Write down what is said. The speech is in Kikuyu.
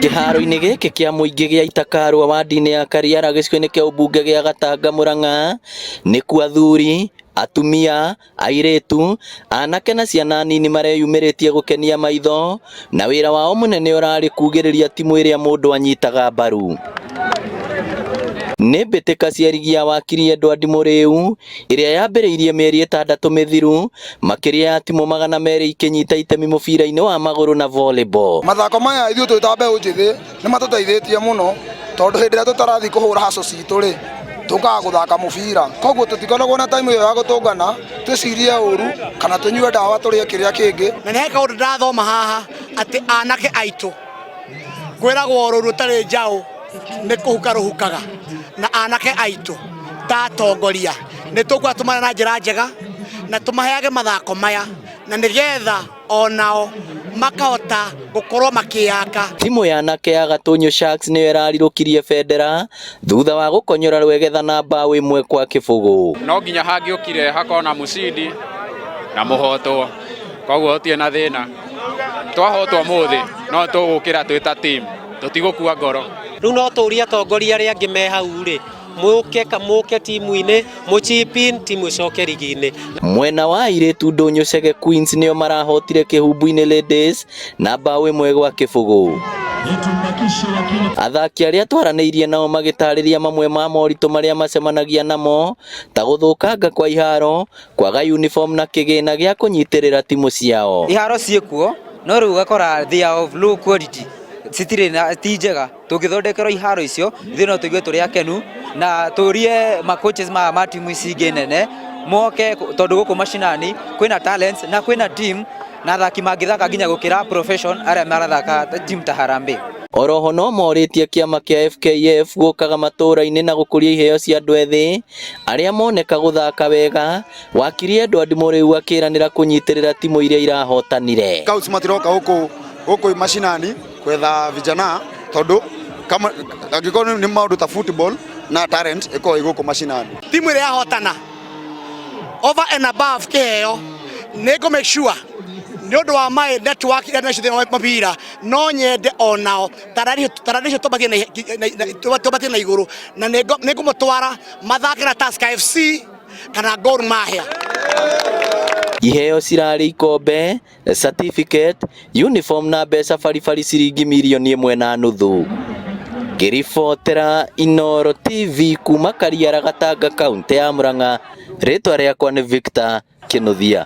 Kĩharo-inĩ gĩkĩ kĩa mũingĩ gĩa Itakarua wadi-inĩ ya Kariara gĩcigo-inĩ kĩa ũmbunge gĩa Gatanga Murang'a nĩkuo athuri, atumia, airĩtu, anake na ciana nini mareyumĩrĩtie gũkenia maitho na wĩra wao mũnene ũrarĩ kugĩrĩria timu ĩrĩa mũndũ anyitaga mbaru. Nĩ mbĩtĩka cia rigi ya wakiri Edward Mũrĩu ĩrĩa yambĩrĩirie mĩeri 6 mĩthiru makĩria ya timu 200 ikĩnyita itemi mũbira-inĩ wa magũrũ na volleyball. Mathako maya ithuĩ twĩ ta mbeũ njĩthĩ nĩ matũteithĩtie mũno tondũ hĩndĩ ĩrĩa tũtarathiĩ kũhũra haco citũ rĩ, tũkaga gũthaka mũbira, koguo tũtikoragwo na time ĩyo ya gũtũngana twĩcirie ũru kana tũnyue ndawa tũrĩe kĩrĩa kĩngĩ. Na nĩ he kaũndũ ndĩrathoma haha atĩ anake aitũ kwĩragwo rũru rũtarĩ njaũ nĩ kũhuka rũhukaga, na anake aitũ ta atongoria nĩ tũkuona tũmare na njĩra njega na tũmaheage mathako maya na nĩgetha onao makahota gũkorwo makĩyaka. Timu ya anake ya Gatũnyũ Sharks nĩyo ĩrarirũkirie bendera thutha wa gũkonyora Rwegetha na mbaũ 1-0. No nginya hangĩũkire hakorwo na mũcindi na mũhotwo, koguo gũtirĩ na thĩna. Twahotwo mũthĩ no tũgũkĩra twĩ ta team, tũtigũkua ngoro. Rĩu no tũrie atongoria arĩa angĩ me hau rĩ, mũke mũke timu-inĩ, mũchip in timu ĩcoke rigi-inĩ. Mwena wa airĩtu Ndũnyũ Chege Queens nĩo marahotire Kĩhumbu-inĩ Ladies na mbaũ 1-0. Athaki arĩa twaranĩirie nao magĩtarĩria mamwe ma moritũ marĩa macemanagia namo ta gũthũkanga kwa iharo, kwaga uniform na kĩgĩna gĩa kũnyitĩrĩra timu ciao. Iharo ciĩkuo no rĩu ũgakora they are of low quality, citirĩ na ti njega. Tũngĩthondekerwo iharo icio ithuĩ no tũigue tũrĩ akenu na tũrie ma coaches ma timu ici ingĩ nene moke, tondũ gũkũ mashinani kwĩna talents na kwĩna team na athaki mangĩthaka nginya gũkĩra profession arĩa marathaka team ta Harambee. Oroho no morĩtie kĩama kĩa FKF gũkaga matũra-inĩ na gũkũria iheo cia andũ ethĩ arĩa moneka gũthaka wega. Wakiri Edward Mũrĩu akĩranĩra kũnyitĩrĩra timu iria irahotanire. Scouts matiroka gũkũ mashinani kwetha vijana tondũ kama angĩkorwo nĩ maũndũ ta football na talent ĩkoragwo ĩ gũkũ mashinani. Timu ĩrĩa yahotana over and above kĩheo nĩ ngũ make sure nĩ ũndũ wa my network iria nacio thĩinĩ wa mabira no nyende onao tararĩ icio twambatie na igũrũ na nĩ ngũmũtwara mathake na Tusker FC kana Gor Mahia. Iheo cirarĩ ikombe, certificate, uniform na mbeca baribari ciringi mirioni 1.5. Ngĩribotera Inooro TV kuma Kariara Gatanga kaunti ya Murang'a, rĩtwa rĩakwa nĩ Victor Kĩnuthia.